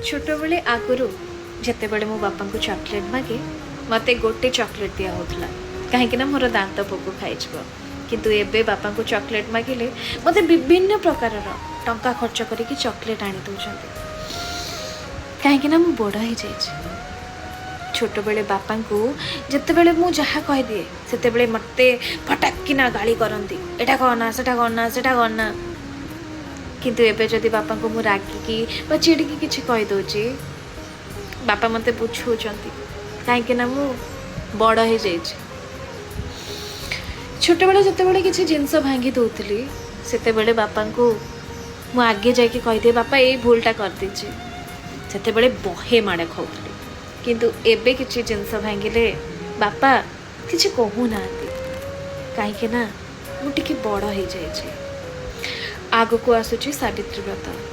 ଛୋଟବେଳେ ଆଗରୁ ଯେତେବେଳେ ମୁଁ ବାପାଙ୍କୁ ଚକୋଲେଟ୍ ମାଗେ, ମୋତେ ଗୋଟେ ଚକୋଲେଟ୍ ଦିଆ ହେଉଥିଲା, କାହିଁକିନା ମୋର ଦାନ୍ତ ପୋକ ଖାଇଯିବ। କିନ୍ତୁ ଏବେ ବାପାଙ୍କୁ ଚକୋଲେଟ୍ ମାଗିଲେ ମୋତେ ବିଭିନ୍ନ ପ୍ରକାରର ଟଙ୍କା ଖର୍ଚ୍ଚ କରିକି ଚକୋଲେଟ୍ ଆଣି ଦେଉଛନ୍ତି, କାହିଁକିନା ମୁଁ ବଡ଼ ହେଇଯାଇଛି। ଛୋଟବେଳେ ବାପାଙ୍କୁ ଯେତେବେଳେ ମୁଁ ଯାହା କହିଦିଏ, ସେତେବେଳେ ମୋତେ ଫଟାକିନା ଗାଳି କରନ୍ତି, ଏଇଟା କରନା, ସେଟା କରନା, ସେଟା କରନା। କିନ୍ତୁ ଏବେ ଯଦି ବାପାଙ୍କୁ ମୁଁ ରାଗିକି ବା ଚିଡ଼ିକି କିଛି କହିଦେଉଛି, ବାପା ମୋତେ ବୁଝାଉଛନ୍ତି, କାହିଁକିନା ମୁଁ ବଡ଼ ହେଇଯାଇଛି। ଛୋଟବେଳେ ଯେତେବେଳେ କିଛି ଜିନିଷ ଭାଙ୍ଗି ଦେଉଥିଲି, ସେତେବେଳେ ବାପାଙ୍କୁ ମୁଁ ଆଗେ ଯାଇକି କହିଦିଏ, "ବାପା, ଏଇ ଭୁଲଟା କରିଦେଇଛି।" ସେତେବେଳେ ବହେ ମାଡ଼ ଖାଉଥିଲି। କିନ୍ତୁ ଏବେ କିଛି ଜିନିଷ ଭାଙ୍ଗିଲେ ବାପା କିଛି କହୁନାହାନ୍ତି, କାହିଁକି ନା ମୁଁ ଟିକେ ବଡ଼ ହେଇଯାଇଛି। ଆଗକୁ ଆସୁଛି ସାବିତ୍ରୀ ବ୍ରତ।